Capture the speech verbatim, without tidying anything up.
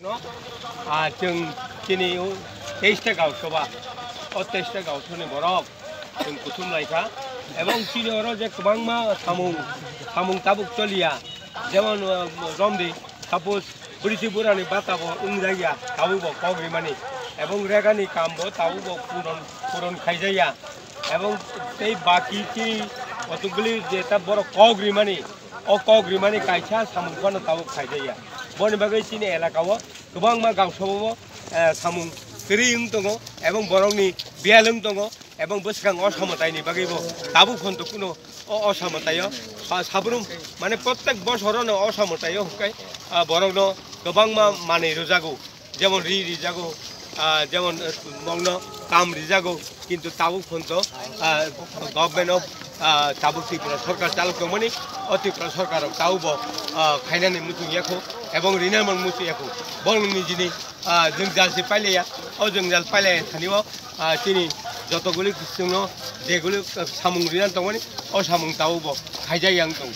No, ah, chwng chini o teis ta gaon sabha, o teis ta gaon sabhani borok chwng kuthum lai kha, ebong chini oro je kwbangma samung, samung tabuk choliya, jemon, ah, romdi, suppose, bwrwi si bwrani bata bo wngjakya, tabuk bo kok rimani, ebong regani kam bo tabuk bo puron, puron khaijakya, ebong tei baki chini kotokgwli je ta borok kok rimani, o kok rimani kaisa samung phano tabuk khaijakya. Boni bagwi chini elaka o kwbangma gaon sabha o, eh, samung kwrwi wng tongo, ebong borokni biyal wng tongo, ebong bwskang o samataini bagwi bo tabuk phano kuno o, o samataio sa-, sabrum, mane, prottek bosorono o samataio hwnkhe, ah, borokno kwbangma manwi rwjago, jemon ri rijago, ah, jemon, eh, bongno kam rijago, kintu tabuk phano, ah, government of, ah, tabuk Tripura sorkar chalok tongmani, o Tripura sorkar rok tabuk bo, ah, khainani muchung yakho, ebong rinani muchung yakho, borokni nijini, ah, jwngjal se pailaiya, o jwngjal pailaiya thani o, ah, chini jotoguli chwngno jeguli samung rinani tongmani, o samung tabuk bo khaijak yang tongo.